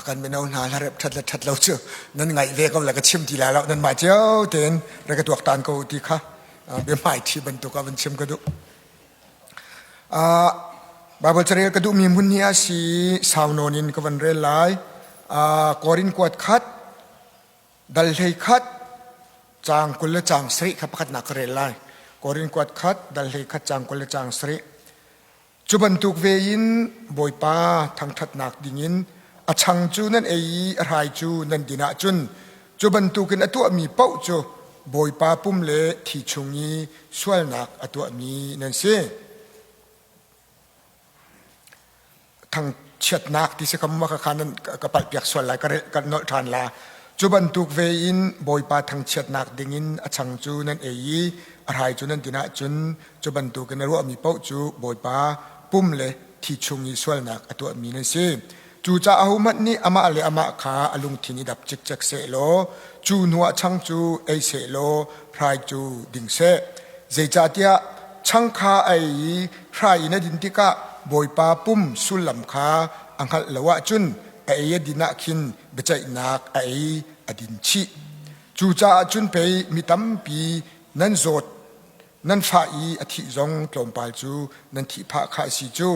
Kan mino hna hlarep ṭhat le ṭhat lo cu nan ngaih ve ko le ka chim ti lai lo nanmah cio tein re ka tuaktan ko ti kha biahmaiṭhi bantuk ah van chim ka duh. Baibal carel ka duhmi hmun hi a si sau nawn in ka van rel lai. Korin kuat khat, dal hlei khat, caang 20 le caang 7 kha pakhatnak ka rel lai. Korin kuat khat, dal hlei khat, caang 20 le caang 7. Cu bantuk ve in Bawipa thangṭhatnak dingin a chang cu nan ei i a hrai cu nan din ahcun cu bantukin a tuahmi paoh cu Bawipa pum le thi chung i sualnak a tuahmi nan si. Thangchiatnak ti si kam ka kha nan ka palhpiak sual lai ka nolh ṭhan la. Cu bantuk ve in Bawipa thangchiatnak dingin a chang cu nan ei i a hrai cu nan din ahcun Cu bantukin a ruahmi paoh cu Bawipa pum le thi chung i sualnak a tuahmi nan si. Cucaah ahohmanh nih amah le amah kha a lungthin i dap cikcek sehlaw cu hnuah chang cu ei sehlaw hrai cu ding seh. Zeicahtiah chang kha a ei i hrai in a din tikah Bawipa pum sullam kha a hngalh lo ahcun a ei a din ah khin biaceihnak a ei a din chih. Cucaah cun pei mi tampi nan zawt Nan fah i a thih zong tlawmpal cu nan thih phah kha a si cu.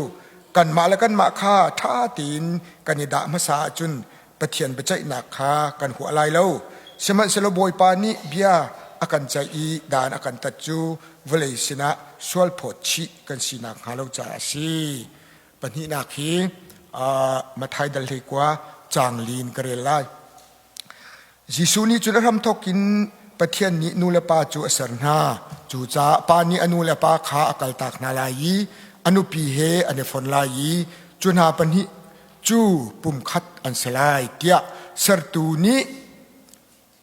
Kanmah le kanmah kha ṭha tein kan i dah hmasa ahcun Pathian biaceihnak kha kan huah lai lo. Sihmanhsehlaw Bawipa nih bia a kan ceih i dan a kan tat cu vawlei sinah sualphawt chih kan si nakhnga lo caah a si. Pahnihnak hi Matthai dal 19 caang li in ka rel lai. Jesuh nih cun a hramthawk in Pathian nih nu le pa cu a ser hna. Cucaah pa nih a nu le pa kha a kaltak hna lai i a nupi he an i fon lai i cu hna pahnih cu pumkhat an si lai tiah sertu nih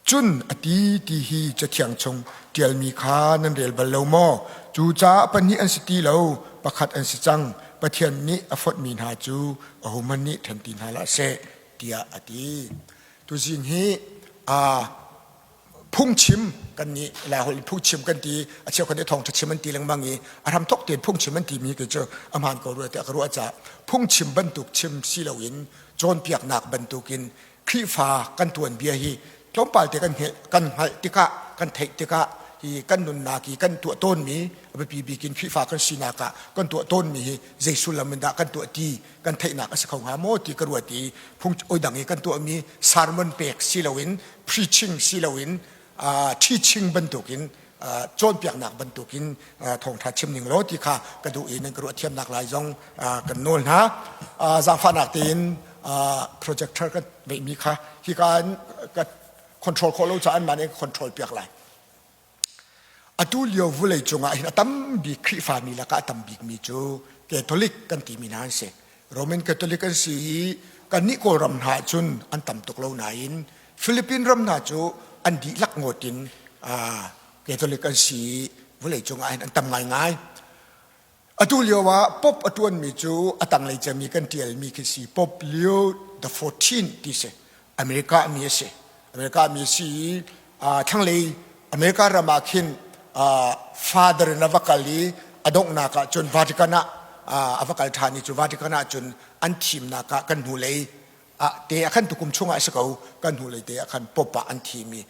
cun a ti ti hi Cathiang chung ṭialmi kha nan rel bal lo maw? Cucaah pahnih an si ti lo, pakhat an si cang. Pathian nih a fonhmi hna cu ahohmanh nih ṭhen ti hna hlah seh tiah a ti. Tuzing hi phungchim kan nih Laiholh in phungchim kan ti a cheukhat nih thawngṭha chim an ti lengmang i a hramthok tein phungchim an timi kei cu a hmaan ko rua tiah ka ruah caah phungchim bantuk chim si loin cawnpiaknak bantukin Khrihfa kan tuanbia hi tlawmpal te kan kan hngalh tikah kan theih tikah hi kan nunnak hi kan tuah tawnmi a biapi bik in Khrihfa kan sinak ah kan tuah tawnmi hi zei sullam in dah kan tuah ti kan theihnak a si kho hnga maw ti ka ruat i phung oi dang i kan tuahmi sermon pek si loin preaching si loin teaching bantukin cawnpiaknak bantukin thawngṭha chim ning law ti kha ka duh i nan ka ruah thiamnak lai zong kan nawl hna. Zaangfahnak tein projector kan ngeihmi kha hika in ka control khawh lo caah anmah nih control piak lai. Atu lio vulei cungah hin a tam bik Khrihfami lakah a tam bikmi cu Catholic kan timi hna an si. Roman Catholic an si i kannih Kawlram hna ahcun an tam tuk lo nain Philippine ram hna cu an dihlak ngawt in Catholic an si i vawlei cungah hin an tam ngaingai. Atu lio ah Pope a ṭuanmi cu a tanglei cemmi kan ṭialmi khi si Pope Leo the 14 ti si. America mi a si. America mi a si i thlanglei America ram ah khin father in a va kal i a donghnak ah cun Vatican ah a va kal ṭhan i cu Vatican ah cun an thimnak ah kan hnulei ah te ah khan tukum chungah a si ko kan hnulei te ah khan Pope ah an thim i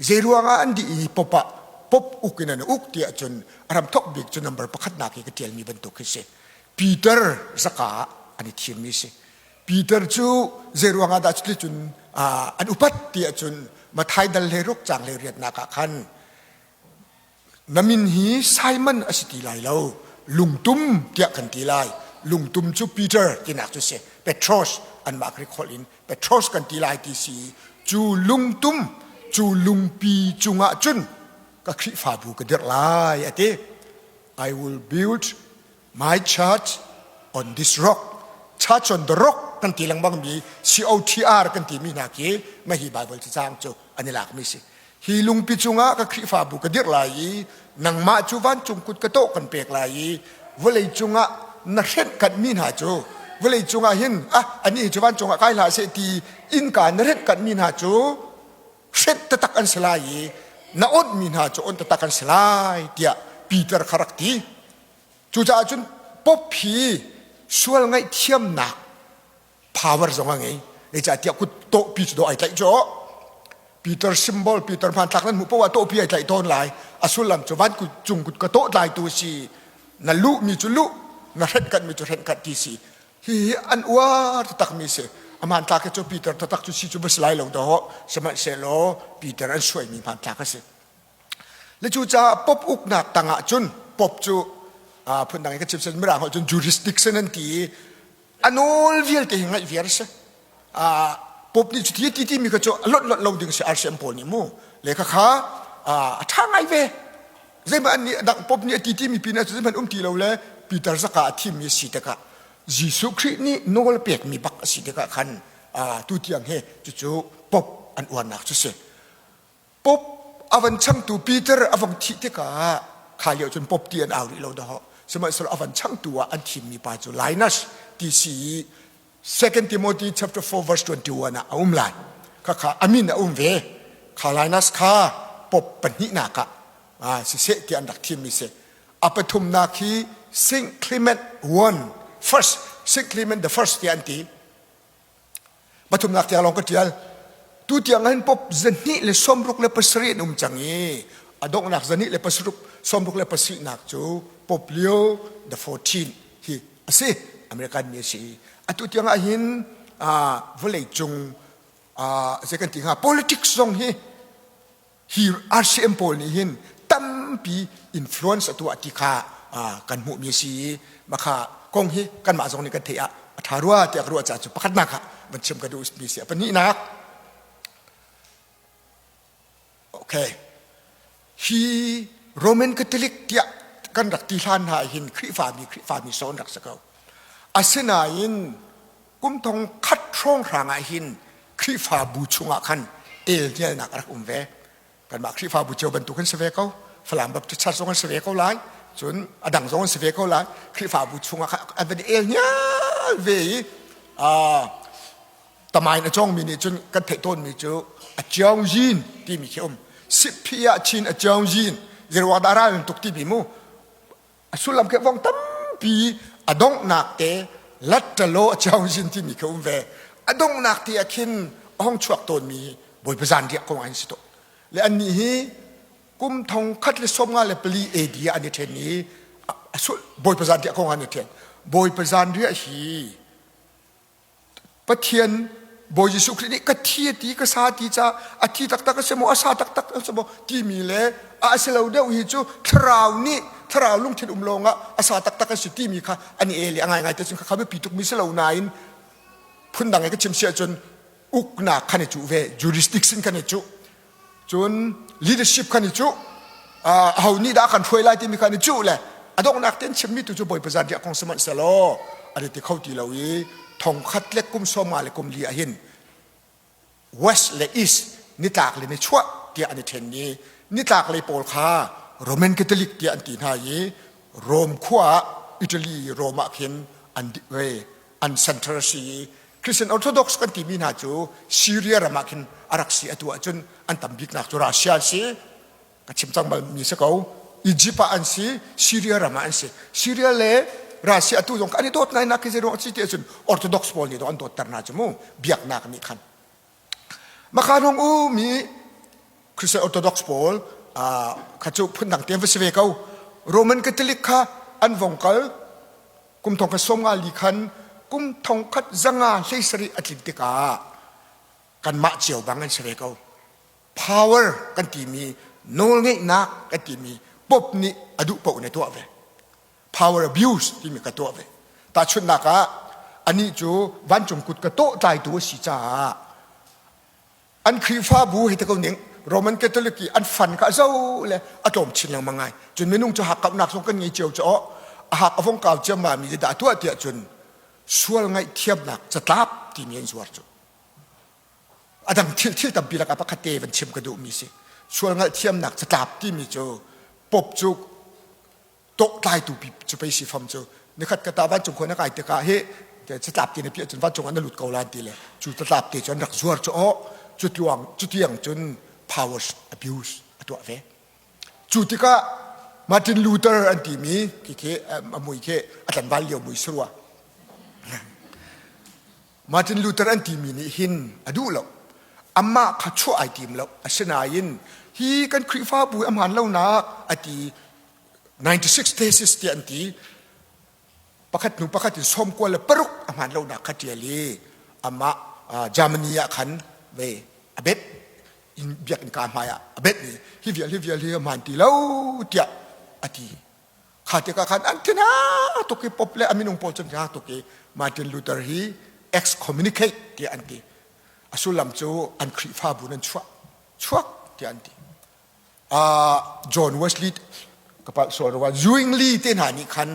zei ruangah an dih i Pope ah Pope uk in an uk tiah cun a ram thok bik cu number pakhatnak i ka ṭialmi bantuk khi si Peter zaka ah an i thimmi si Peter cu zei ruangah dah cuticun an upat tiah cun Mathai dal hlei ruk cang hlei riatnak ah khan na min hi Simon a si ti lai lo lungtum tiah kan ti lai lungtum cu Peter tinak cu si Petros anmah Greek holh in Petros kan ti lai ti si cu lungtum cu lungpi cungah cun ka Khrihfabu ka dirh lai a ti I will build my church on this rock church on the rock kan ti lengmang mi COTR kan ti mi hna khi mah hi Bible cacang cu an i lak mi si hi lungpi cungah ka Khrihfabu ka dirh lai i nangmah cu vancung kut ka tawh kan pek lai i vawlei cungah na hrenh kanh mi hna cu vawlei cungah hin ah ani cu vancung ah kai hlah seh ti innka na hrenh kanh mi hna cu hrenh taktak an si lai i na onh mi hna cu onh taktak an si lai tiah Peter kha rak ti Cucaah cun Pope hi sual ngaihthiamnak power zong a ngei. Zeicahtiah kut tawhpi cu dawh ai tlaih cu. Peter symbol Peter hmanthlak nan hmuh poah tawhpi ai tlaih tawn lai. A sullam cu van kut cung kut ka tawh tlaitu si. Na luhmi cu luh, na hrenhkanh cu hrenhkanh ti si. Hihi an uar taktakmi si. A hmanthlak hi cu Peter taktak cu si cu va si lai lo dawh. Sihmanhsehlaw Peter an suaimi hmanthlak a si. Le cucaah pop uknak tangah cun pop cu phundang in ka chim sen mirang holh cun jurisdiction an ti i a nawl vialte hi ngaih viar a si. Pop nih cuti ti timi kha cu a lonh lonh lo ding si RCM pawl nih mu. Le khakha a ṭha ngai ve. Zeihmanh an nih dang pop nih a ti timi pin ah zeihmanh um ti lo le Peter zaka a thimmi a si tikah Jesuh Khrih nih nawl pekmi bak a si tikah khan tu tiang hi cucu pop an uarnak cu si. Pop a van changtu Peter a vong thih tikah kha lio cun pop ti an au rih lo dahawh. Sihmanhsehlaw a van changtu ah an thimmi pa cu Linus ti si i 2 Timothy chapter 4 verse 21 ah a um lai. Khakha a min a um ve. Kha Linus kha pop pahnihnak ah siseh ti an rak thimmi si. A pathumnak hi Saint Clement I first Saint Clement the first ti an ti. Pathumnak tiang lawng ka ṭial. Tu tiang hin pop 267 an um cang i a donghnak 206 67 nak cu Pope Leo the 14 hi a si. American mi a si. Atu tiang ah hin vawlei cung zei kan ti hnga politics zong hi hi RCM pawl nih hin tampi influence a tuah ti kha kan hmuhmi a si i makha kong hi kanmah zong nih kan theih ah a ṭha rua tiah ka ruah caah cu pakhatnak ah van chim ka duhmi si. A pahnihnak, okay, hi Roman Catholic tiah kan rak ti hlan hna hin Khrihfami Khrihfami sawn rak si ko. Asinain kum thong khat hrawnghrang ah hin Khrihfabu chungah khan elhnialnak a rak um ve. Kanmah Khrihfabu cio bantuk an si ve ko. Falam Baptist Church zong an si ve ko lai. Cun a dang zong an si ve ko lai. Khrihfabu chungah khan an van elhnial ve i tamain a cawngmi nih cun kan theih tawnmi cu a ciong yin timi khi um. Siphi ah chin a ciong yin. Zeiruang dah ral tuk timi mu. A sullam khi vong tampi a donghnak te lattalo a ciaozin timi khi um ve. A donghnak te ah khin a hong chuak tawnmi Bawipa zanriah kong an si tawn. Le annih hi kum 1054 AD ah an i ṭhen i Bawipa zanriah kong an i ṭhen. Bawipa zanriah hi Pathian Bawi Jesuh Khrih nih ka thi a ti ka sa ti ca a thi taktak a si maw a sa taktak a si maw timi le a si lo deuh hi cu thlarau nih thlarau lungthin um lawngah a sa taktak a si timi kha an i el i a ngaingai te cun kha biapi tukmi si lo nain phundang i ka chim si ahcun uknak khan i cuh ve jurisdiction khan i cuh Cun leadership khan i cuh aho nih dah kan hruai lai timi khan i cuh le a donghnak tein chimmi tu cu Bawipa zanriah kong sihmanhsehlaw an i ti kho ti lo i thong khat le kum sawm nga le kum li ah hin west le east nitlak le nichuah tiah an i ṭhen i nitlak lei pawl kha Roman Catholic tiah an ti hna i Rome khua ah Italy Rome ah khin an an center a si i Christian Orthodox kan timi hna cu Syria ram ah khin a rak si atu ahcun an tam biknak cu Russia an si ka chim cang bal mi si ko Egypt ah an si Syria ram ah an si Syria le Russia atu zong an i dawt ngai nak khi zei ruang si ti ahcun Orthodox pawl nih an dawt ter hna cu mu biaknak nih khan Makhan hong u mi Christian Orthodox pawl kha cu phundang te va si ve ko Roman Catholic kha an vong kal kum thong khat sawm nga li khan kum thong khat zanga hlei sarih a tlin tikah kanmah cio bang an si ve ko power kan timi nawlngeihnak kan timi pop nih a duh paoh in a tuah ve power abuse timi ka tuah ve tahchunhnak ah anih cu vancung kut ka tawh tlaitu a si caah An Khrihfabu hei ti ko ning Roman Catholic i an fan kha zo le a tlawm chin lengmang ngai. Cun minung cu hakkauhnak zong kan ngei cio cu aw a hak a vong kau ciammam mi dah tuah tiah cun sual ngaihthiamnak catlap timi an zuar cu. A dang thil thil tampi lakah pakhat te van chim ka duhmi si. Sual ngaihthiamnak catlap timi cu pop cu tawhtlaitu pi cu pei si fam cu nikhat ka ta vancung khua na kai tikah hi catlap te na piah cun vancung ah na lut ko lan ti le cu catlap te cu an rak zuar cu aw cu tluang cu tiang cun power abuse a tuah ve cu tikah Martin Luther an timi khi khi a mui khi a tlanval lio mui surua. Martin Luther an timi nih hin a duh lo. Amah kha chuah ai tim lo. Asinain hi kan Khrihfabu a hmaan lonak a ti 96 thesis tiah an ti. Pakhat hnu pakhat in 96 a hmaan lonak kha ṭial i amah Germany ah khan ve a bet in biakinn ka hmai ah a bet i hi vial hi vial hi a hmaan ti lo tiah a ti. Kha tikah khan an thin tuk i Pope le a minung pawl cu an tuk i Martin Luther hi excommunicate tiah an ti. A sullam cu an Khrihfabu nan chuah chuak tiah an ti. John Wesley ka palh sual rua Zwingli te hna nih khan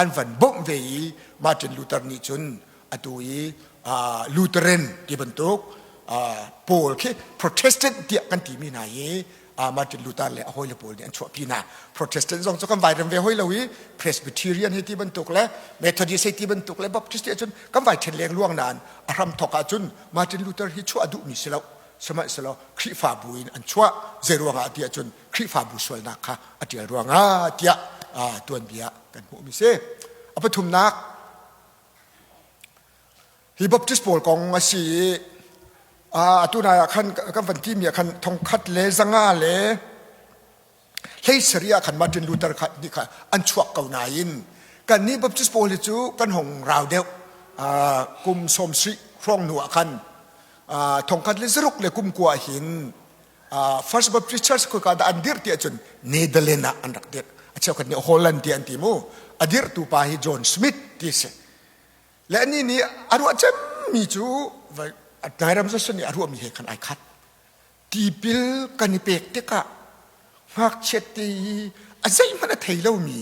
an van bawmh ve i Martin Luther nih cun atu i Lutheran ti bantuk pawl khi Protestant tiah kan timi hna hi Martin Luther le a hawile pawl nih an chuahpi hna. Protestant zong cu kan vai rem ve hoi lo i Presbyterian hei ti bantuk le Methodist hei ti bantuk le Baptist ti ahcun kan vai ṭhen leng luang nain a hram thawk ahcun Martin Luther hi chuah a duhmi si lo. Sihmanhsehlaw Khrihfabu in an chuah. Zei ruangah ti ahcun Khrihfabu sualnak kha a ṭial ruangah tiah tuanbia kan hmuhmi si. A pathumnak Hi Baptist pawl kong a si i atu nai ah khan kan van timi ah khan thongkhat le zanga le 17 ah khan Martin Luther kha nih kha an chuak ko nain kannih Baptist pawl hi cu kan hong rau deuh kum 70 hrawng hnu ah khan thongkhat le zaruk le kum kua hin First Baptist Church khua dah an dirh ti ahcun Netherlands ah an rak dirh a cheukhat nih Holland ti an ti mu a dirhtu pa hi John Smith ti a si Le anih nih a ruah cemmi cu Nairam Johnson nih a ruahmi he khan ai khat. Tipil kan i pek tikah ngakchiat te i a zeihmanh a thei lomi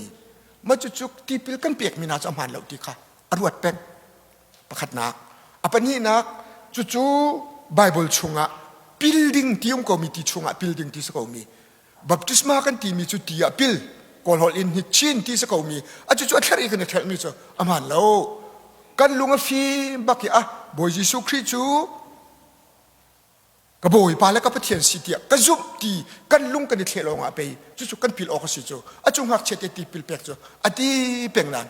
mah cucu tipil kan pekmi hna cu a hmaan lo ti kha a ruat peng. Pakhatnak. A pahnihnak cucu Bible chungah pil ding ti um komi ti chungah pil ding ti si komi Baptisma kan timi cu ti ah pil kawlholh in hi chin ti si komi a cucu a thlerh i kan i thelhmi cu a hmaan lo kan lung a fim bak i ah Bawi Jesuh Khrih cu ka Bawipa le ka Pathian si tiah ka zumh ti kan lung kan i thleh lawng ah pei cucu kan pil awk a si cu a cu ngakchia te tipil pek cu a ti peng lan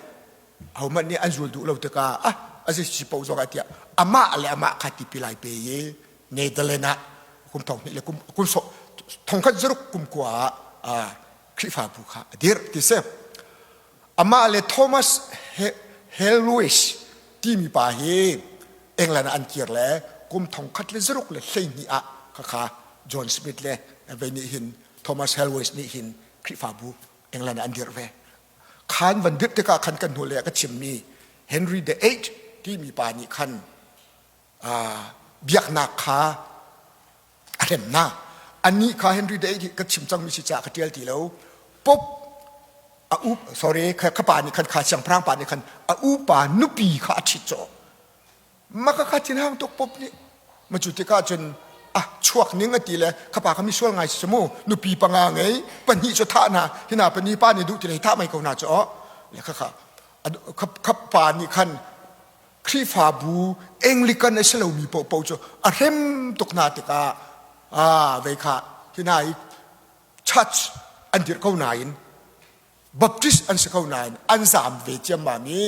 ahohmanh nih an zul duh lo tikah ah a si po zong ah tiah amah le amah kha tipil ai pe i Netherlands ah kum thong hnih le kum kum so thongkhat zaruk kum kua ah Khrihfabu kha a dirh ti si amah le Thomas Helwys timi pa hi England ah an kir le kum thongkhat le zaruk le 12 ah khakha John Smith le vei nih hin Thomas Helwys nih hin Khrihfabu England ah an dirh ve khan van dirh tikah khan kan hnu le ka chimmi Henry the Eighth timi pa nih khan biaknak kha a hrem hna. Anih kha Henry VIII ka chim cangmi si caah ka ṭial ti lo. Pope a u sorry kha pa nih khan kha siangpahrang pa nih khan a upa nupi kha a ṭhit cawh. Mah kha kha thinhang tuk Pope nih. Ma cu tikah cun ah chuak ning a ti le kha pa kha misual ngai si mu nupi panga ngei pahnih cu thah hna hina pahnih pa nih duh ti le thah mai ko hna cu oh le kha kha kha pa nih khan Khrihfabu Anglican a si lomi paohpaoh cu a hrem tuk hna tikah ah vei kha hi hna hi church an dirh ko nain Baptist an si ko nain an zaam ve ciammam i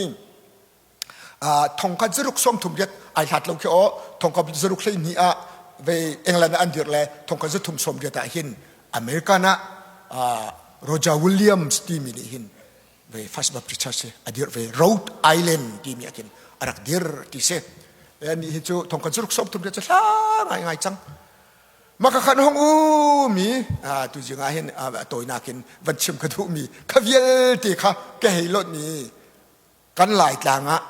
thongkhat zaruk sawmthum riat ai hlat lo khi aw thongkhat zaruk 12 ah ve England ah an dirh le thongkhat zathum sawm riat ah hin American ah Roger Williams timi nih hin ve First Baptist Church hi a dirh ve Rhode Island timi ah khin a rak dir ti si ni hi cu thongkhat zaruk 30 cu hla ngai ngai cang maka khan hong umi tu jing ah hin tawinak in van chim ka duh mi kha vialte kha ka hei lot mi kan Laitlang ah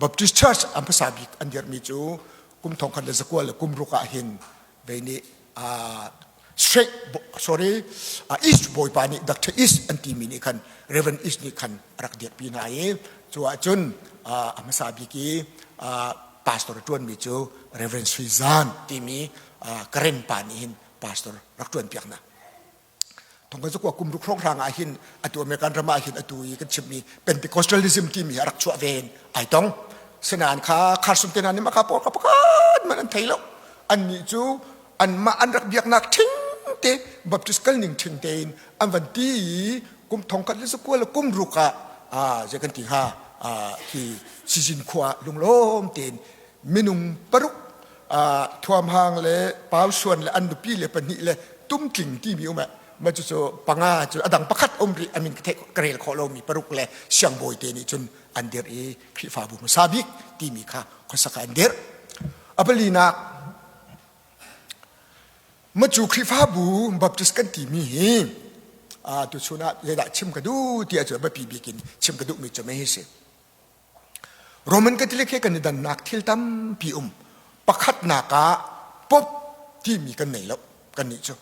Baptist Church an hmasa bik an dirhmi cu kum thongkhat le zakua le kum ruk ah hin ve nih straight sorry East bawipa nih Dr. East an timi nih khan Reverend East nih khan a rak dirpi hna i cu ahcun a hmasa bik i pastor a ṭuanmi cu Reverend Sui Zan timi Karen pa nih hin pastor rak ṭuan piak hna. Thongkan zakua kum ruk hrawnghrang ah hin atu American ram ah hin atu i kan chimmi Pentecostalism timi a rak chuah ve in ai tong. Sinain kha Carson te hna nih mah kha pawl kha pakhat man an thei lo. Annih cu anmah an rak biaknak ṭhing te Baptist kal ning ṭhing tein an van ti i kum thongkhat le zakua le kum ruk ah zei kan ti hnga hi sizin khua lunglawm tein. minung paruk thuamhang le pausuan le an nupi le pahnih le tumtling timi um ma cu cu panga cu adang pakhat um rih amin ka ka rel khawh lomi paruk le siangbawi te nih cun an dirh i Khrihfabu hmasa bik timi kha khuasak an dirh. A palinak Macu Khrihfabu Baptist kan timi hi tuchun ah zeidah chim ka duh ti ahcun biapi bik in chim ka duhmi cu mei hi si. Roman Catholic he kan i dannak thil tampi um. Pakhatnak ah Pope timi kan nei lo kannih cu.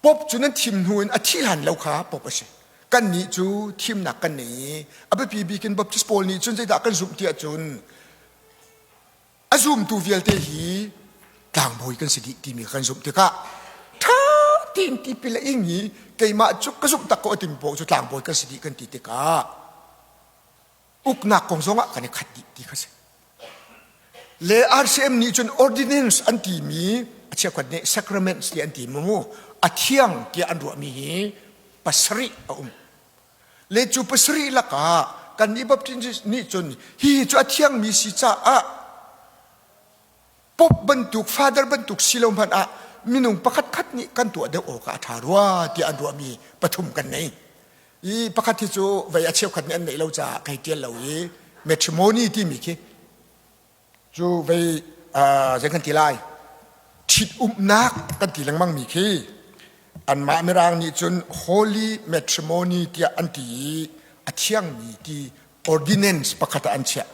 Pope cu nan thim hnu in a thih hlan lo kha Pope a si. Kannih cu thimnak kan nei i a biapi bik in Baptist pawl nih cun zeidah kan zumh ti ahcun a zumtu vialte hi tlangbawi kan si dih timi kan zumh tikah ṭha tein tipil a ing i keimah cu ka zumh tak ko a timi paoh cu tlangbawi kan si dih kan ti tikah uknak kong zongah kan i khat dih ti kha si. Le RCM nih cun ordinance an timi a cheukhat nih sacraments ti an ti mu a thiang tiah an ruahmi hi pasarih a um. Le cu pasarih lakah kannih Baptist nih cun hi cu a thiangmi si caah Pope bantuk father bantuk si lo hmanh ah minung pakhat khat nih kan tuah deuh awk ah a ṭha rua tiah an ruahmi pathum kan nei. I pakhat hi cu vei a cheukhat nih an neih lo caah kai ṭial lo i matrimony timi khi cu vei zei kan ti lai ṭhitumnak kan ti lengmang mi khi anmah mirang nih cun holy matrimony tiah an ti i a thiangmi ti ordinance pakhat ah an chiah.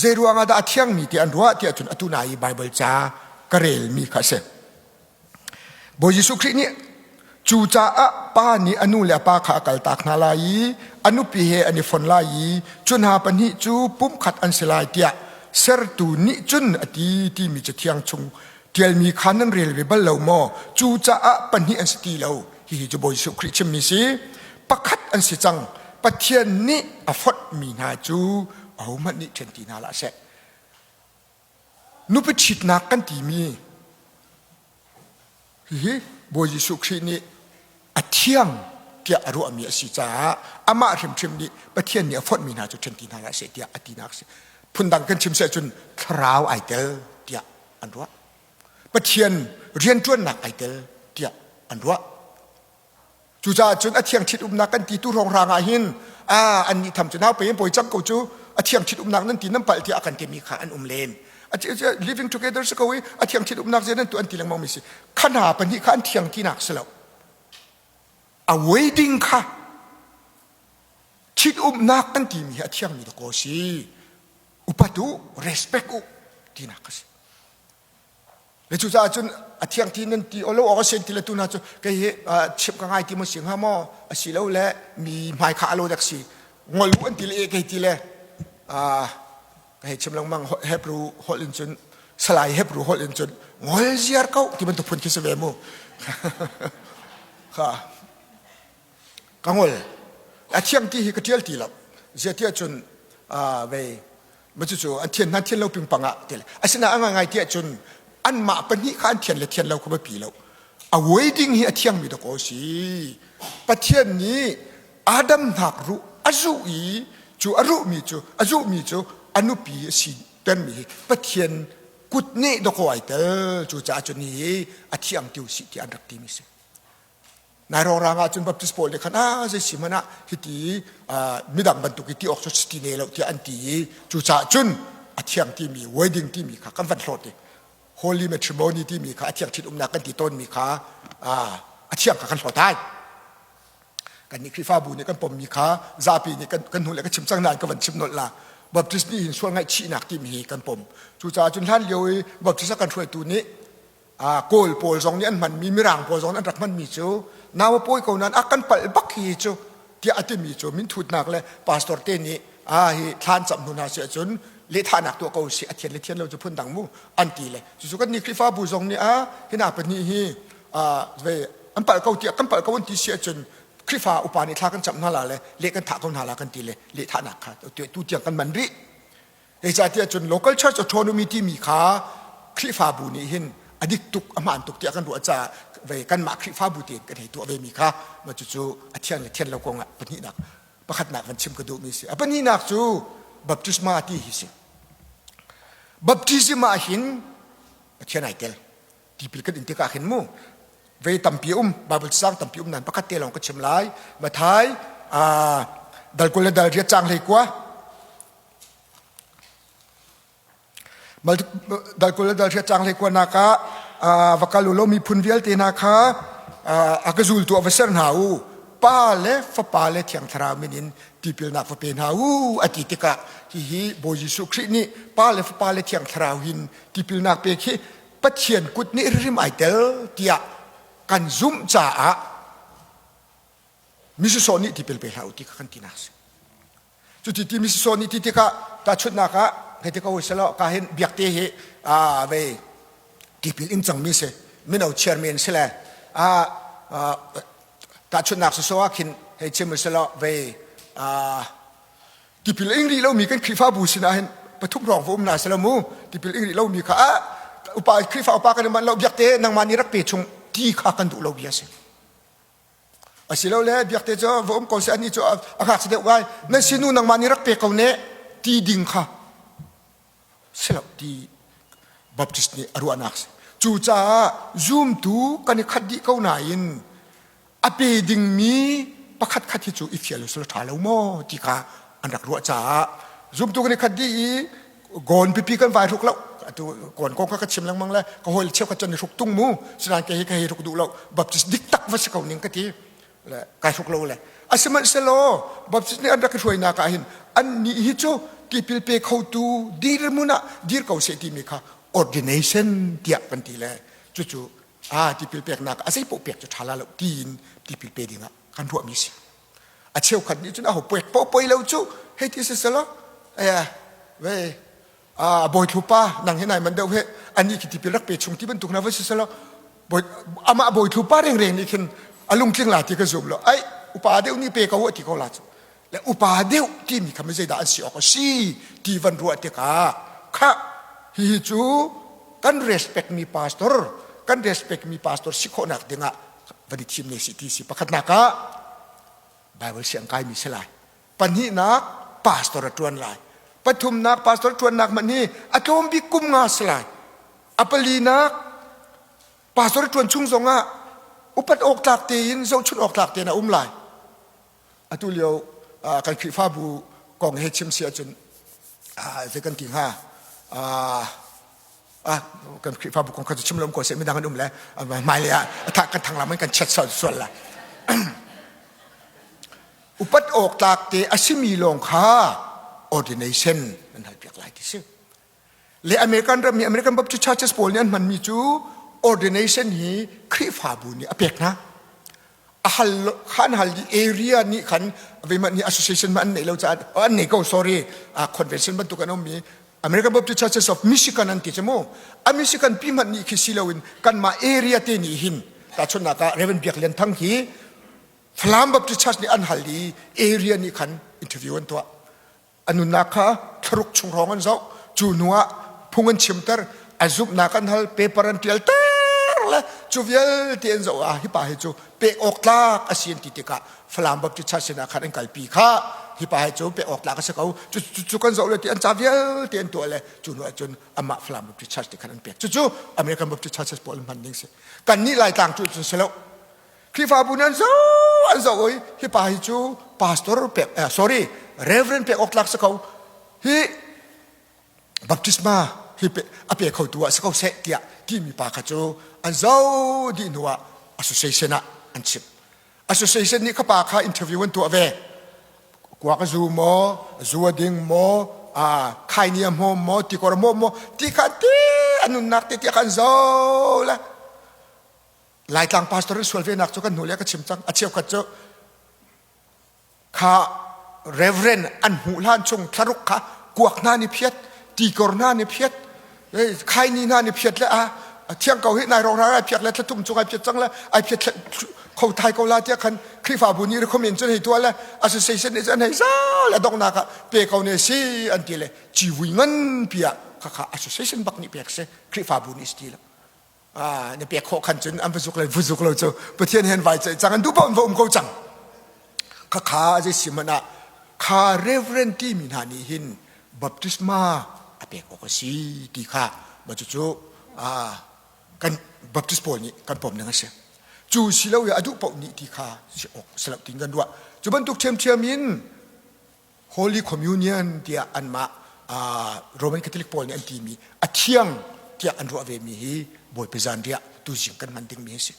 Zei ruangah dah a thiangmi ti an ruah tiah cun atu na i Baibal ca ka relmi kha a si. Bawi Jesuh Khrih nih cucaah pa nih a nu le a pa kha a kaltak hna lai i a nupi he an i fon lai i cu hna pahnih cu pumkhat an si lai tiah sertu nih cun a ti timi Cathiang chung ṭialmi kha nan rel ve bal lo maw? Cucaah pahnih an si ti lo. Hihi cu Bawi Jesuh Khrih chimmi si. Pakhat an si cang. Pathian nih a fonhmi hna cu ahohmanh nih ṭhen ti hna hlah seh. Nupi ṭhitnak kan timi hihi Bawi Jesuh Khrih nih a thiang tiah a ruahmi a si caah amah hrimhrim nih Pathian nih a fonhmi hna cu ṭhen ti hna hlah seh tiah a tinak a si. Phundang kan chim seh cun thlarau ai tel tiah an ruah. Pathian rianṭuannak ai tel tiah an ruah. Cucaah cun a thiang ṭhit umnak kan ti tu hrawnghrang ah hin a an nih tham cu nau pe in pawi cang ko cu a thiang ṭhit umnak nan ti nan palh tiah a kan timi kha an um len. Living together si ko i a thiang ṭhit umnak zei nan tu an ti lengmang mi si. Kha hna pahnih kha an thiang tinak si lo. A wedding kha ṭhit umnak kan timi hi a thiangmi dakaw si. Upat u, respect u tinak a si. Le cucaah cun a thiang ti nan ti olo awk a sen ti le tu hna cu kei hi chimh ka ngai ti maw si hnga maw a si lo le mi hmai kha alo dek si ngol u an ti le e kei ti le ka hei chim lengmang Hebrew holh in cun Salai Hebrew holh in cun ngol ziar ko ti bantuk phun khi si ve mu kha ka ngol a thiang ti hi ka tial ti lo zia tiah cun vei ma cucu an thian hna thian lo pingpang ah ti le asinain a ngaingai tiah cun anmah pahnih kha an thian le thian lo kha biapi lo a wedding hi a thiangmi dawkaw si Pathian nih Adam hnak ruh a zuh i cu a ruhmi cu a zuhmi cu a nupi a si termi hi Pathian kut nih dawkaw ai tel cucaah cun hi a thiang ti usih tiah an rak timi si Nai rawrang ah cun Baptist pawl nih khan ah zei si hmanh ah hiti midang bantuk i ti awk cu si ti ne lo tiah an ti i cucaah cun a thiang timi wedding timi kha kan van hlawt i holy matrimony timi kha a thiang ṭhit umnak kan ti tawnmi kha a thiang kha kan hlawt ai. Kannih Khrihfabu nih kan pommi kha zapi nih kan hnu le ka chim cang nain ka van chim nolh la. Baptist nih hin sual ngaihchihnak timi hi kan pom. Cucaah cun hlan lio i Baptist a kan hruaitu nih Kawl pawl zong nih an hmanmi Mirang pawl zong nih an rak hmanmi cu nau a pawi ko nain a kan palh bak hi cu tiah a timi cu minthutnak le pastor te nih a hi thlan cam hnu hna si ahcun lehthahnak tuah ko si a thian le thian lo cu phun dang mu an ti le cucu kan nih Khrihfabu zong nih a hina pahnih hi ve an palh ko tiah kan palh ko an ti si ahcun Khrihfa upa nih thla kan camh hna la le leh kan thah ko hna la kan ti le lehthahnak kha tu tiang kan man rih Zeicahtiah cun local church autonomy timi kha Khrihfabu nih hin a dik tuk a hmaan tuk tiah kan ruah caah ve kanmah Khrihfabu tein kan hei tuah ve mi kha mah cucu a thiang le thian lo kong ah pahnihnak pakhatnak van chim ka duhmi si. A pahnihnak cu baptisma ti hi si. Baptism ah hin Pathian ai tel. Tipil kan in tikah hin mu ve tampi um Bible cang tampi um nan pakhat te lawng ka chim lai. Mathai dal 20 le dal 8 cang hlei kua Dal 20 le dal 8 cang hlei kua nak ah va kal u law miphun vialte hna kha a ka zultu ah va ser hna u. Pa le Fapa le Thiang Thlarau min in tipilnak va pe hna u a ti tikah hihi Bawi Jesuh Khrih nih Pa le Fapa le Thiang Thlarau hin tipilnak pek hi Pathian kut nih hrim ai tel tiah kan zumh caah misisawh nih tipil pe hlah u ti kha kan tinak a si. Cuti ti misisawh nih ti tikah tahchunhnak ah hei ti ko selaw ka hin biakte hi aa vei tipil in cangmi si mino chairman si le aa tahchunhnak sawsawh ah khin hei chim selaw vei aa tipil ing rih lomi kan Khrihfabu sinah hin pathum hrawng va um na selaw mu tipil ing rih lomi kha ah upa Khrihfa upa kan i manh lo biakte nangmah nih rak pe chung ti kha kan duh lo bia si. Asilole biakte cu va um ko seh anih cu a ngakchia deuh ngai nan sinu nangmah nih rak pe ko ne ti ding kha si lo ti Baptist nih a ruahnak si. Cucaah zumtu kan i khat dih ko nain a pe dingmi pakhat khat hi cu i fial usila ṭha lo maw ti kha an rak ruah caah zumtu kan i khat dih i Gawn pipi kan vai hruk lo atu kawn kong kha ka chim lengmang le ka hawi cheukhat cun i hruk tung mu sinain kei hi ka hei hruk duh lo Baptist dik tak va si ko ning ka ti le kai hruk lo le asihmanhsehlaw Baptist nih an rak i hruainak ah hin an nih hi cu tipil pe khotu dirhmun ah dir ko seh timi kha ordination tiah kan ti le cucu a tipil peknak a zei paoh pek cu ṭha la lo tiin tipil pe dingah kan ruahmi si a cheukhat nih cun aho pek paoh poi lo cu hei ti si selaw eh ve a bawi thlupa nang hi nai man deuh he ani khi tipil rak pe chung ti bantuk na va si selaw bawi amah bawi thlupa reng reng nih khin a lungtling la ti ka zum lo ai upa deuh nih pe ko ti ko la cu le upa deuh timi kha zeidah an si awk a si ti van ruah tikah kha hihi cu kan respect mi pastor kan respect mi pastor si khawhnak dingah van i thim ne si ti si pakhatnak ah Bible siang kaimi si lai pahnihnak pastor a ṭuan lai pathumnak pastor ṭuannak hmanh hi a tlawm bik kum nga si lai a palinak pastor ṭuan chung zongah upat awk tlak tein zohchunh awk tlak tein a um lai atu lio kan Khrihfabu kong he chim si ahcun zei kan ti hnga ah kan Khrihfabu kong kha cu chim lo ko seh midang an um le hmailei ah kan thang lam in kan chiat sual sual la upat awk tlak te a simi lawng kha ordination an hal piak lai ti si le American ram i American Baptist Churches pawl nih an hmanmi cu ordination hi Khrihfabu nih a pek hna a hal khan hal di area nih khan veimah nih association ma an neih lo caah an nei ko sorry convention bantuk an um mi American Baptist Churches of Michigan an ti cu mu a Michigan pi hmanh nih khi si loin kanmah area te nih hin tahchunhnak ah Reverend Biak Lian Thang hi Falam Baptist Church nih an hal i area nih khan interview an tuah a nunnak kha thlaruk chung hrawng an zoh cu hnu ah phung an chimter a zumhnak an hal paper an tial ter le cu vialte an zoh ah hi pa hi cu pek awk tlak a si an ti tikah Falam Baptist Church sinah khan an kalpi kha hi pa hi cu pek awk tlak a si ko cu cu kan zoh le ti an ca vialte an tuah le cu hnu ah cun amah Falam Baptist Church ti khan an pek cucu American Baptist Churches pawl an hman ding si kan nih Laitlang cu cun si lo Khrihfabu nih an zoh an zoh i hi pa hi cu pastor pek eh, sorry reverend pek awk tlak si ko hi baptisma hi pe a pe khotu ah si ko seh tiah timi pa kha cu an zoh dih hnu ah association ah an chimh association nih kha pa kha interview an tuah ve kuak a zu maw zu a ding maw a khaini a hmawm maw tikor a hmawm maw ti kha ti a nunnak te tiah khan zoh le Laitlang pastor in sual ve nak cu kan hnu le ka chim cang a cheukhat cu kha reverend an hmuh hlan chung thlaruk kha kuak hna ni phiat tikor hna ni phiat khaini hna ni phiat le a thiang ko hi nai rong ai phiat le thlathum chung ai phiat cang le ai phiat kho thai ko la tiah khan Khrihfabu nih recommend cun hei tuah le association nih cun hei zal a donghnak ah pe ko ne si an ti le civui ngan pi ah khakha association bak nih pek si Khrihfabu nih si ti lo Ah, na pek khawh khan cun an va zuk le vu zuk lo cu Pathian he an vai ceih cang an duh paoh an va um ko cang khakha zei si hmanh ah kha reverend timi hna nih hin baptisma a pek awk a si ti kha mah cucu kan Baptist pawl nih kan pom ning a si. Cu si lo i a duh paoh nih ti kha si awk si lo tiin kan ruah. Cu bantuk ṭhiamṭhiam in Holy Communion tiah anmah Roman Catholic pawl nih an timi a thiang tiah an ruah vemi hi Bawipa zanriah tuzing kan hman dingmi a si.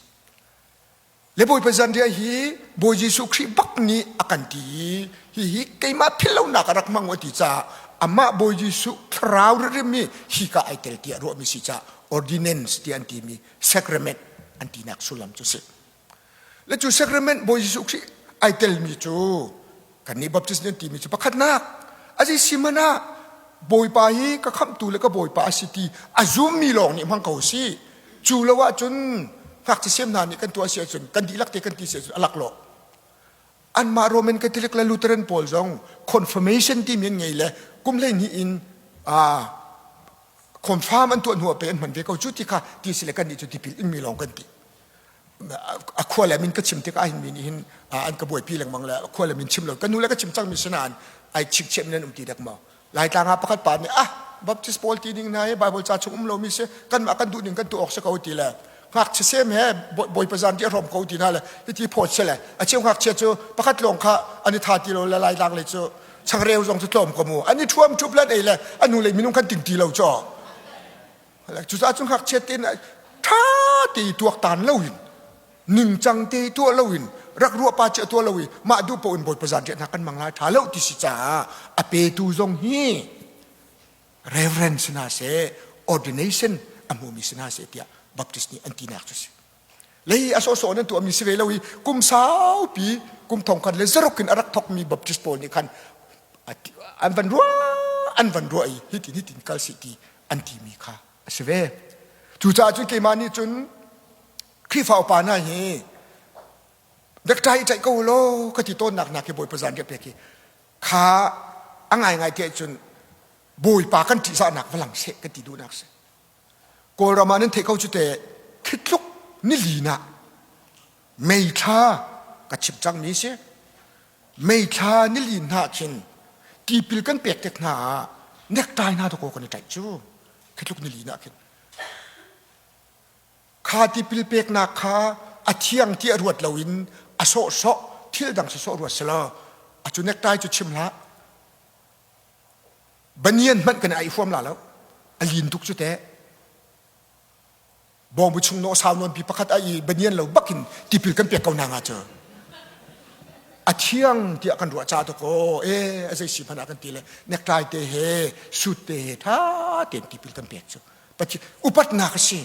Le Bawipa zanriah hi Bawi Jesuh Khrih bak nih a kan ti i hihi keimah philhlonak a rak hmang u a ti caah amah Bawi Jesuh thlarau ririm hi hika ai tel tiah ruahmi si caah ordinance tiah an timi sacrament an tinak sullam cu si. Le cu sacrament Bawi Jesuh Khrih ai telmi cu kannih Baptist nih an timi cu pakhatnak a si si hmanh ah Bawipa hi ka khamhtu le ka Bawipa a si ti a zummi lawng nih hmang ko si. Cu lo ahcun ngakchia sem hna nih kan tuah si ahcun kan dihlak te kan ti si ahcun a laklawh. Anmah Roman Catholic le Lutheran pawl zong confirmation timi an ngei le kum 12 in confirm an tuah hnu ah pe an hman ve ko cu ti kha ti si le kan nih cu tipil inmi lawng kan ti. A khua le min ka chim tikah hin mi nih hin an ka buaipi lengmang le khua le min chim lo ka nu le ka chim cangmi si nain ai chikchiah min an um ti dek maw Laitlang ah pakhat pa nih ah Baptist pawl ti ning hna hi Bible ca chung um lomi si kanmah kan duh ning kan tuah awk si ko ti le ngakchia sem he bawipa zan ti a hrawm ko ti hna le hiti phawt si le a cheu ngakchia cu pakhat lawng kha an i tha ti lo le Laitlang le cu changreu zong cu tlawm ko mu an i thuam thup lan ei le a nu le minung khan ting ti lo caw cucaah cu ngakchia te ṭha te tuaktan lo in ningcang te tuah lo in rak ruah pa chia tuah lo i mah duh paoh in bawipa zan riah kan mang lai ṭha lo ti si caah a petu zong hi reverend si hna seh ordination a hmumi si hna seh tiah Baptist nih an tinak cu si lei a sawhsawh nan tuahmi si ve lo i kum saupi kum thong khat le zaruk in a rak thokmi Baptist pawl nih khan an van ruah an van ruah i hitin hitin kal si ti an timi kha a si ve cucaah cun keimah nih cun Khrihfa upa hna hi necktie i ṭaih ko law ka ti tawnnak nak hi Bawipa zan riah pek hi kha a ngaingai ti ahcun Bawipa kan ṭihzahnak va lang seh ka ti duhnak si. Kawlram ah nan theih ko cu te khitluk nilin ah meithla ka chim cangmi si. Meithla nilin hna khin tipil kan pek tik hna ah necktie hna dakaw kan i ṭaih cu khitluk nilin ah khin. Kha tipil peknak kha a thiang tiah ruat loin a sawhsawh thil dang sawsawh ruat selaw a cu necktie cu chim hlah. Banian hmanh kan i huam la lo. A lin tuk cu teh. Bawngbu chung no sau nawn pi pakhat a i banian lo bakin tipil kan pek ko na nga cu. A thiang tiah kan ruah ca to ko e a zei si hmanh ah kan ti le necktie te he suit te he tha tein tipil kan pek cu. Pathian upatnak a si.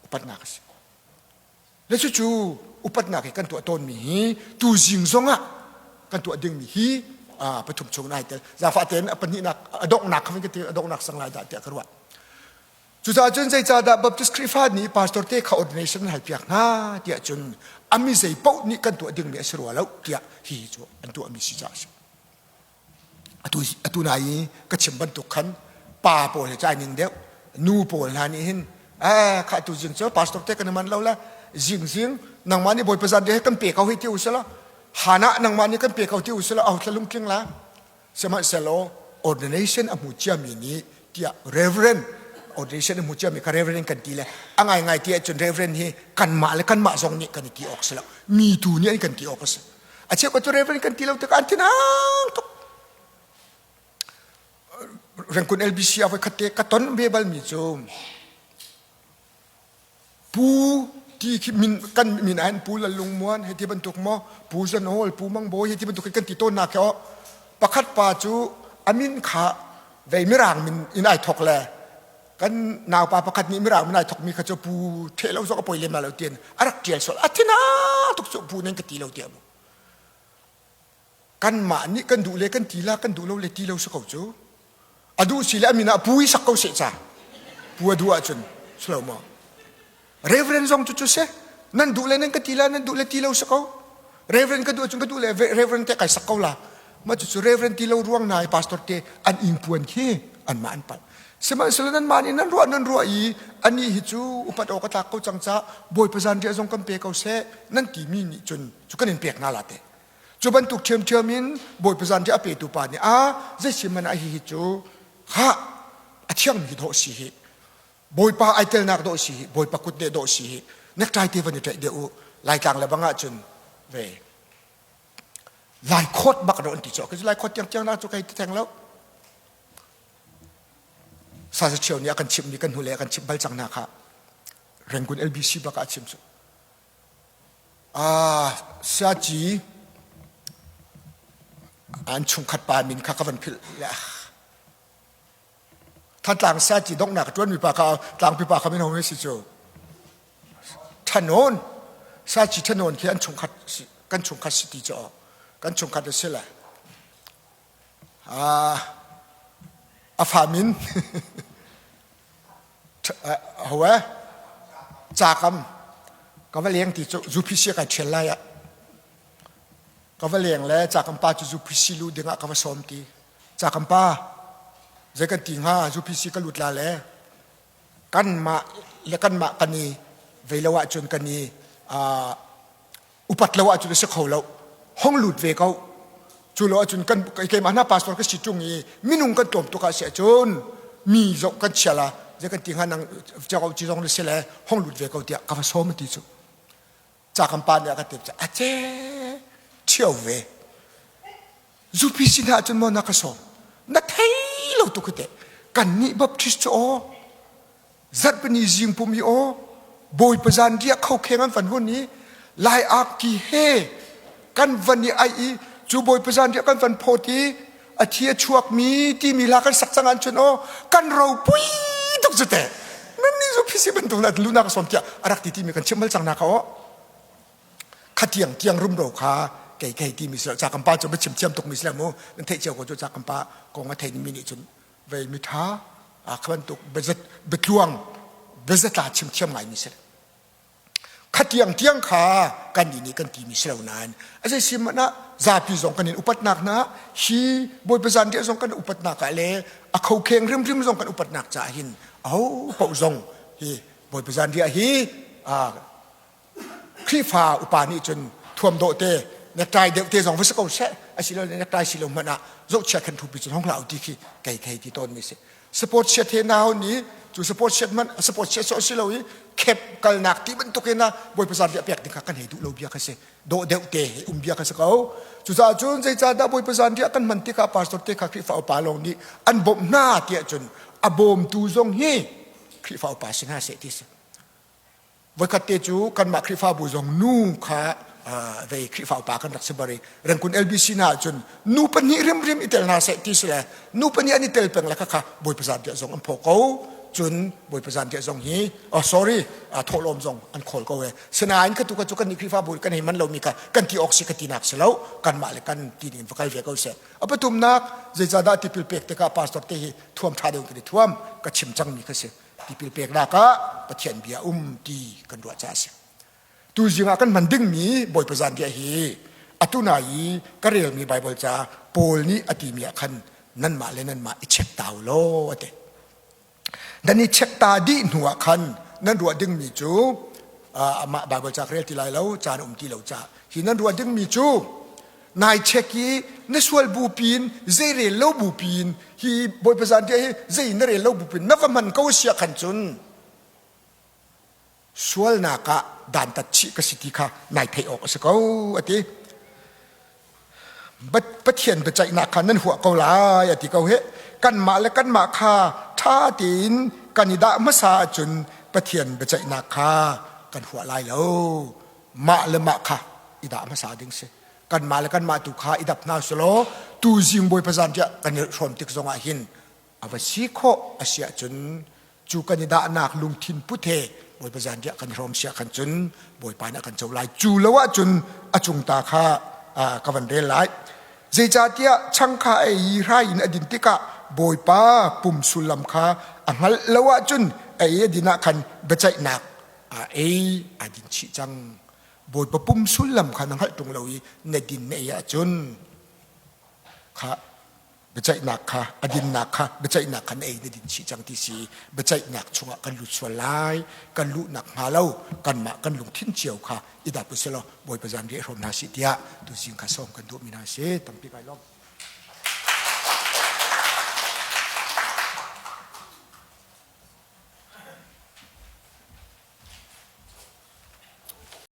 Upatnak a si. Le cucu upatnak hi kan tuah tawnmi hi tuzing zongah kan tuah dingmi hi pathum chung ai tel. Zaangfah tein a pahnihnak a donghnak kha ka ti a donghnak sang lai dah tiah ka ruah. Cucaah cun zeicahdah Baptist Khrihfa nih pastor te kha ordination an halpiak hna tiah cun a mi zei paoh nih kan tuah dingmi a si rua lo tiah hi cu an tuahmi si caah a si. Atu atu nai i ka chim bantuk khan pa pawl he cai ning deuh nu pawl hna nih hin eh kha tu zing cu pastor te kan i man lo le zing zing nangmah nih bawipa zan he kan pe ko hei ti u sila hana nangmah nih kan pe ko ti u sila au thla lungtling la sihmanhsehlaw ordination a hmu ciami nih tiah reverend ordination a hmu ciami kha reverend kan ti le a ngai ngai ti ahcun reverend hi kanmah le kanmah zong nih kan i ti awk si lo mi tu nih an kan ti awk a si A cheukhat cu reverend kan ti lo tikah an thinhang tuk. Rengkun LBC ah voikhat te ka ton ve balmi cu Pu ti khi min kan min ah Pu Lal Lung Muan hei ti bantuk maw Pu Zan Hall Pu Mang Bawi hei ti bantuk kan ti tawn nak khi pakhat pa cu a min kha vei mirang min in ai thok le kan naupa pakhat nih mirang min ai thokmi kha cu pu the lo zong a poi lem lo tian a rak tial sual a thina tuk cu pu nan ka ti lo tiah mu kanmah nih kan duh le kan ti la kan duh lo le ti lo si ko cu a duh si le a min ah pu i sak ko seh ca pu a duh ahcun si lo maw Reverend zong cu cu si. Nan duh le nan ka ti la, nan duh le ti lo si ko. Reverend ka duh ahcun ka duh le Reverend te kai sak ko la. Mah cucu Reverend ti lo ruang na i pastor te an ingpuan khi anmah an palh. Sihmanhsehlaw nanmah nih nan ruah nan ruah i anih hi cu upat awk a tlak ko cang caah Bawipa zanriah zong kan pe ko seh nan timi nih cun cu kan in pek hna la te. Cu bantuk ṭhiamṭhiam in Bawipa zanriah a petu pa nih a zei si hmanh ah hihi cu hah. A thiangmi dawh si hi. Bawipa ai telnak dawh si hi. Bawipa kutneh dawh si hi. Necktie te van i ṭaih deuh u. Laitlang le bang ahcun ve Lai khawt bak an ti cu. Lai khawt tiang tiang na cu kai ti theng lo. Sa cheu nih a kan chimh mi kan hnulei a kan chimh bal cang hna kha. Rangoon LBC bak ah a chim cu. Siaci an chungkhat pa min kha ka van philh le Thantlang siaci donghnak a ṭuanmi pa kha tlangpi pa kha min hong si cu. Ṭhanawn siaci ṭhanawn khi an chungkhat kan chungkhat si ti cu kan chungkhat a si le a fa min ho e cakam ka va leng ti cu zuphi kai ṭhial lai ah ka va leng le cakam pa cu zuphi si lu dingah ka va sawm ti cakam pa zei kan ti hnga zuphi si ka lut la le kanmah le kanmah kan i vei lo ahcun kan i upat lo ahcun a si kho lo hong lut ve ko cu lo ahcun kan keimah hna pastor ka si ṭung i minung kan tlawm tuk ah si ahcun mi zong kan chia la zei kan ti hnga nang ci zong na si le hong lut ve ko tiah ka va sawm ti cu ca kan pa nih a ka tep a ce ṭhio ve zupi sin ah cun maw na ka sawm na thei lo tuk te kan nih baptist cu aw zarhpini zing pum i aw bawipa zan riah kho kheng an van hun i lai ak ki he kan van i ai i cu bawipa zan riah kan van phawt i a thi a chuak mi timi hla kan sak cang an cun aw kan ropui tuk cu te nan ni zu phisi bantuk na luna ka som tiah a rak ti timi kan chim bal cang na ka aw khatiang tiang rumro kha kei kei timi si ca kan pa cu chim thiam tuk mi si mu nan theih cio ko cu ca kan pa kong a thei mi nih cun vei mi tha a kha bantuk bezat betluang bezatla chim thiam ngai mi si khatiang tiang kha kan nih nih kan ti mi si lo nain a zei si hmanh ah zapi zong kan in upatnak hna hi bawipa zan riah zong kan upatnak ah le a khokheng rimrim zong kan upatnak caah hin aho paoh zong hi bawipa zan riah hi Khrihfa upa nih cun thuam dawh te necktie deuh te zong va si ko seh asilole necktie si lo hmanh ah zohchia khan thupi cun hong hlah u ti khi kei kei ti tawn mi si sport chiat he nau nih cu sport chiat hmanh sport chiat sawh si lo i khep kalnak ti bantuk in a bawipa zan riah pek ding kha kan hei duh lo bia kha si dawh deuh te he um bia kha si ko cucaah cun zeicahdah bawipa zan riah kan hman tikah pastor te kha Khrihfa upa lawng nih an bawmh hna tiah cun a bawmtu zong hi Khrihfa upa si hna seh ti si Voikhat te cu kanmah Khrihfabu zong nu kha vei Khrihfa upa kan rak si bari Rengkun LBC hna ahcun nu pahnih rimrim i tel hna seh ti si le nu pahnih an i tel peng le kha kha Bawipa zan tiah zong an phaw ko cun Bawipa zan tiah zong hi oh sorry thawhlawm zong an khawl ko e sinain kha tu kha cu kan nih Khrihfabu kan hei man lomi kha kan ti awk si ka tinak si lo kanmah le kan ti ding va kal ve ko seh a pathumnak zeicahdah tipil pek tikah pastor te hi thuam ṭha deuh kan i thuam ka chim cangmi kha si tipil peknak ah Pathian bia um ti kan ruah caah a si. Tuzing ah kan hman dingmi Bawipa zan bia hi atu na i ka relmi Bible ca Paul nih a timi ah khan nanmah le nanmah i check ta u law a ti. Nan i check ta dih hnu ah khan nan ruah dingmi cu amah Bible ca ka rel ti lai lo caan um ti lo ca hi nan ruah dingmi cu nai check i na sual bu pin zei rel lo bu pin hi bawipa zan hi zei na rel lo bu pin na va hman ko sia khan cun sualnak ah dantat chih ka si ti kha nai theih awk a si ko a ti Pathian biaceihnak kha nan huah ko lai a ti ko he kanmah le kanmah kha ṭha tein kan i dah hmasa ahcun Pathian biaceihnak kha kan huah lai lo mah le mah kha i dah hmasa ding si kanmah le kanmah tu kha i dap hna selaw tu zing bawipa zan tiah kan i hrawm tik zongah hin a va si khawh a si ahcun cu kan i dahnak lungthin put he bawipa zan tiah kan hrawm siah khan cun bawipa nih a kan co lai cu lo ahcun a cung ta kha ka van rel lai zeicahtiah chang kha ei i hrai in a din tikah bawipa pum sullam kha a hngalh lo ahcun ei a din ah khan biaceihnak a ei a din chih cang bawipa pum sullam kha na hngalh ṭung lo i na din na ei ahcun kha biaceihnak kha a dinnak kha biaceihnak kha na ei na din chih cang ti si biaceihnak chungah kan lut sual lai kan luhnak hnga lo kanmah kan lungthin cio kha i dap usih law Bawipa zan riah hrawm hna sih tiah tuzing kha sawm kan duhmi hna si tampi kai lawm.